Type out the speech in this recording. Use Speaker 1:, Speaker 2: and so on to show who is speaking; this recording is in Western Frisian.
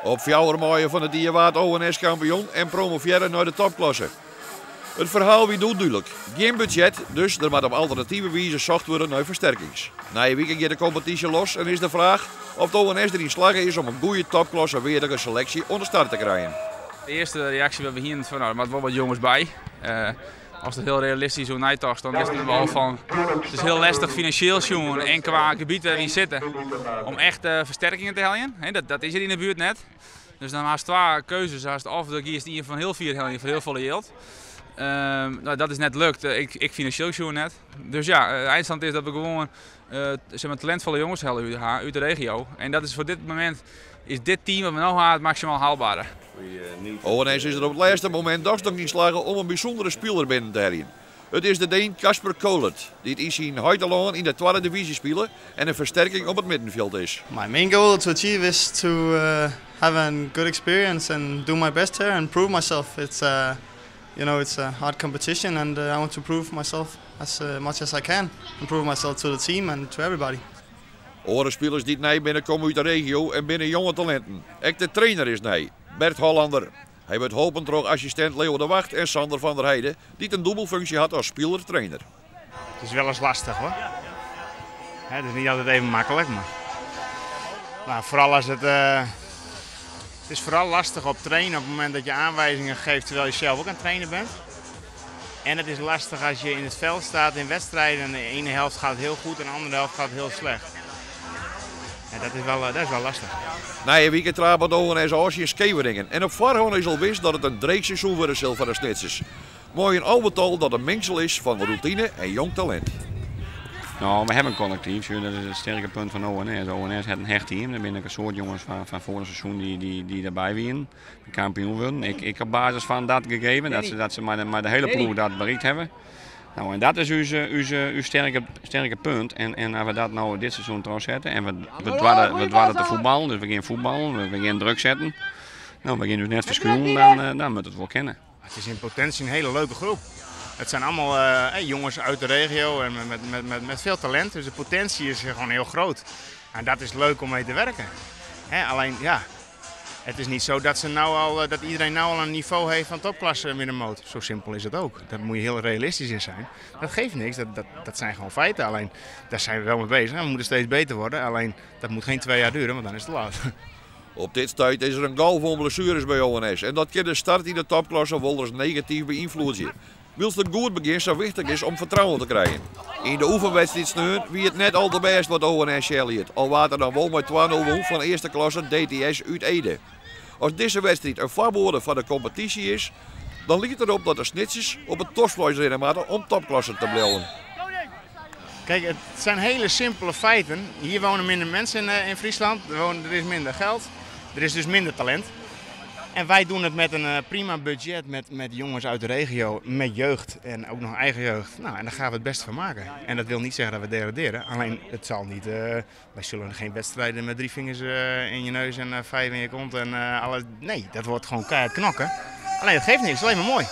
Speaker 1: Op 4 maaie fan it jier waard ONS kampioen en promovearre nei de topklasse. It ferhaal wie doe dúdlik. Gjin budzjet, dus der moat op alternative wize socht wurde nei fersterkings. Nije wike giet de kompetysje los en is de fraach oft ONS deryn slagge is om in goede topklasse weardige seleksje oan de start te krijen.
Speaker 2: De earste reaksje dy't we hienen fan, nou, der moat wol wat jonges by. Ast der hiel realistysk oer neitochtst, dan wist it wol fan, it is hiel lestich finansjeel sjoen en kwa gebiet wêr't wy sitte om echt fersterkingen te heljen. Dat is hjir yn de buert net. Dus dan hast twa keuzes. Hast of do giest ien fan hiel fier heljen foar hiel folle jild. Nou, dat is net lukt, ek finansjeel sjoen net. Dus ja, de einstand is dat we gewoan talentfolle jonges helle ha út de regio. En dat is foar dit momint, is dit team wat we no ha it maksimaal haalbare.
Speaker 1: ONS is der op it lêste momint dochs noch yn slagge om in bysûndere spiler binnen te heljen. It is de Deen Kasper Kohlet, dy't yn syn heitelân yn de twadde divyzje spile en in fersterking op it middenfjild is.
Speaker 3: My main goal to achieve is to have a good experience and do my best here and prove myself. It's a hard competition and I want to prove myself as much as I can and prove myself to the team and to everybody.
Speaker 1: Oare spilers dy't nij binne komme út de regio en binne jonge talinten. Ek de trainer is nij, Bert Hollander. Hy wurdt holpen troch assistint Leo de Wacht en Sander van der Heijden, dy't in dûbelfunksje hat as spiler-trainer.
Speaker 4: It is wolris lestich, hoar. Het is net altyd even maklik, mar nou, foaral as it, it is foaral lestich op trainen op it momint dat je oanwizingen geeft terwijl je zelf ook oan it trainen bent. En it is lestich as je yn it fjild stiest yn wedstriden en de iene helte giet hiel goed en de oare helte giet hiel slecht. Ja, dat is wol lestich.
Speaker 1: Nije wike trapet ONS ôf tsjin Skeveningen. En op foarhân is al wis dat it in dreech seizoen wurde sil foar de Snitsers. Mei in alvetal dat in mingsel is fan rûtine en jong talint.
Speaker 5: Nou, we hawwe in kollektyf. Dat is it sterke punt fan ONS. ONS hat in hecht team. Der binne ek in soad jonges fan foarich seizoen dy't derby wienen. Kampioen wurden. Ek op basis fan dat gegeven, dat se mei de hiele ploech dat berikt hawwe. Nou, en dat is ús sterke punt. En as we dat no dit seizoen trochsette en we doare te fuotbaljen, dus we gean fuotbaljen, we gean druk setten. Nou, we gean ús net ferskriuwen, dan moat it wol kinne.
Speaker 4: It is yn potinsje in hiele leuke groep. It binne allegear jonges út de regio en mei folle talint, dus de potinsje is gewoan hiel grut. En dat is leuk om mei te wurkjen. Hè, allinne, ja, it is net sa dat, se no al, dat iedereen no al in nivo hat fan topklasse middenmoot. Sa simpel is it ek. Dêr moatte je hiel realistysk yn wêze. Dat jout neat, dat binne gewoan feiten. Allinne, dêr binne we wol mei beuzich. We moatte steeds better wurde. Allinne, dat moat gjin 2 jier duorje, want dan is it te let.
Speaker 1: Op dit stuit is der in golf oan blessueres by ONS en dat kin de start yn de topklasse wolris negatyf beynfloedzje. Wylst in goed begjin sa wichtich is om fertrouwen te krijen. Yn de oefenwedstriid sneon wie it net al te bêst wat ONS sjen liet, al waard der dan wol mei 2-0 wûn fan earste klasse DTS út Ede. As dizze wedstriid in foarboade foar de kompetysje is, dan liket it derop dat de Snitsers op it toskfleis rinne moatte om topklasse te bliuwen.
Speaker 4: Kijk, it binne hiele simpele feiten. Hjir wenje minder minsken yn Fryslân, der is minder jild, der is dus minder talint. En wy dogge it mei in prima budzjet, mei jonges út de regio, mei jeugd en ek noch eigen jeugd. Nou, en dêr gean we it bêste fan meitsje. En dat wol net sizze dat we degradearje, allinne it sil net, wy sille gjin wedstriden mei 3 fingers yn je noas en 5 yn je kont en alles. Nee, dat wurdt gewoan keihard knokke. Allinne, dat jout neat, it is allinne mar moai.